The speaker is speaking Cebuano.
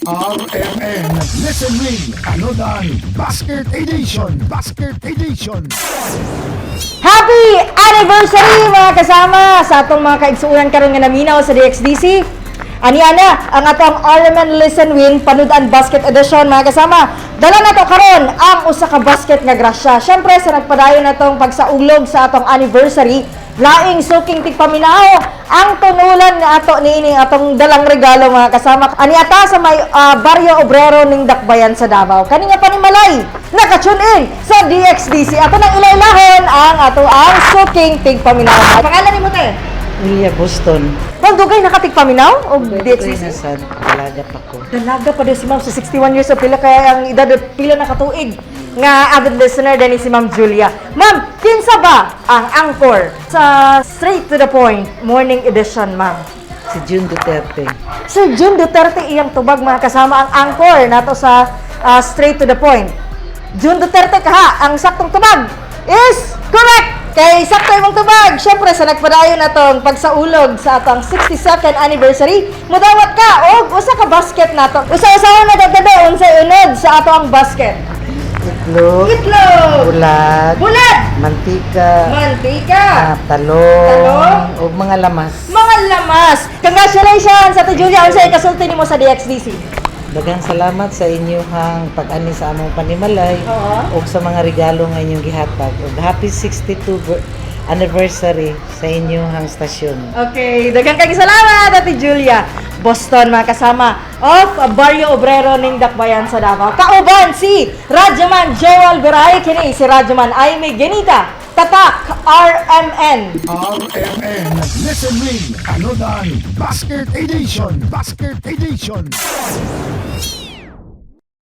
RMN Listen Ring Panudan Basket Edition. Basket Edition. Happy anniversary, mga kasama, sa atong mga kaigsuonan karon nga naminaw sa DXDC. Ani ana ang atong RMN Listen Win Panudan Basket Edition, mga kasama. Dala na to karon ang usa ka basket nga grasya. Syempre sa nagpadayon natong pagsaulog sa atong anniversary, laing suking tigpaminaw ang tunulan nga ato niini atong dalang regalo, mga kasama. Ani ata sa may Barrio Obrero ning Dakbayan sa Davao. Kani nga panimalay naka-tune in sa DXDC. Ato nang ilailahon ang ato ang suking tigpaminaw. Pangalan nimo, te? Julia Boston. Ma'am, dugay nakatigpaminaw og Dugay DXDC? na sad, dalaga pa ko. Dalaga pa din si ma'am sa 61 years old. Pila kaya ang edad, pila na katuig nga avid listener din si Ma'am Julia. Ma'am, kinsa ba ang anchor sa Straight to the Point Morning Edition, ma'am? Si June Duterte. Sir June Duterte iyang tubag, mga kasama, ang anchor nato sa Straight to the Point. June Duterte kaha, ang saktong tubag is correct! Kay sakto imong tubag. Syempre sa nagpadayon natong pagsaulog sa atong 62nd anniversary, mudawat ka og usa ka basket nato. Usa-usaon na dagdabe unsay unod sa ato ang basket. Itlog, Itlog, bulat, bulad, mantika, mantika, talong, talong, ug mga lamas. Mga lamas. Congratulations, Ate Julia, unsay kasulti nimo sa DXDC? Daghang salamat sa inyong pag-ani sa among panimalay ug sa mga regalo nga inyong gihatag. Ug happy 62 anniversary sa inyong stasyon. Okay, daghang kayong salamat, Ate Julia. Boston, mga kasama, of Barrio Obrero ning Dakbayan sa Davao. Kauban si Radyoman Joel Beray, kini si Radyoman Aimee Genita. Tatak RMN. RMN Listen Ring Panudan Basket Edition. Basket Edition.